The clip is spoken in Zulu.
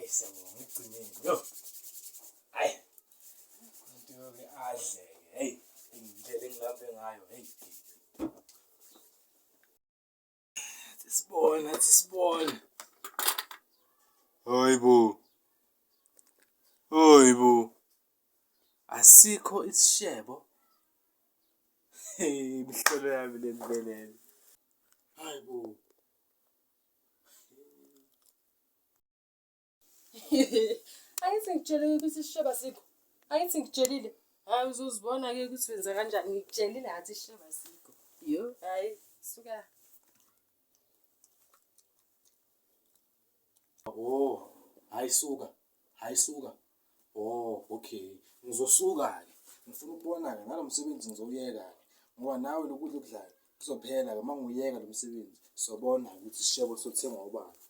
Hayi siyabonga ekugcineni. Yo. Hayi. Umuntu yoke adle-ke. Hey, indlela engilambe ngayo. Hey. Athi sibone, athi sibone. Hayibo. Hayibo. Asikho isishebo. Hey, imihlolo yami lempelele. Hayibo. Angithi ngikutshelile ukuthi isishebo asikho. Angithi ngikutshelile. Hayi uzozibona-ke ukuthi wenza kanjani. Ngikutshelile ngathi isishebo asikho. Yo, hayi suka. Oh, hayi suka. Hayi suka. Oh, okay. Ngizosuka-ke. Ngifuna ukubona-ke nalo msebenzi ngizowuyeka-ke. Ngoba nawe lokudla okudlayo kuzophela-ke uma ngiwuyeka lo msebenzi. Sobona ukuthi isishebo sothengwa ubani.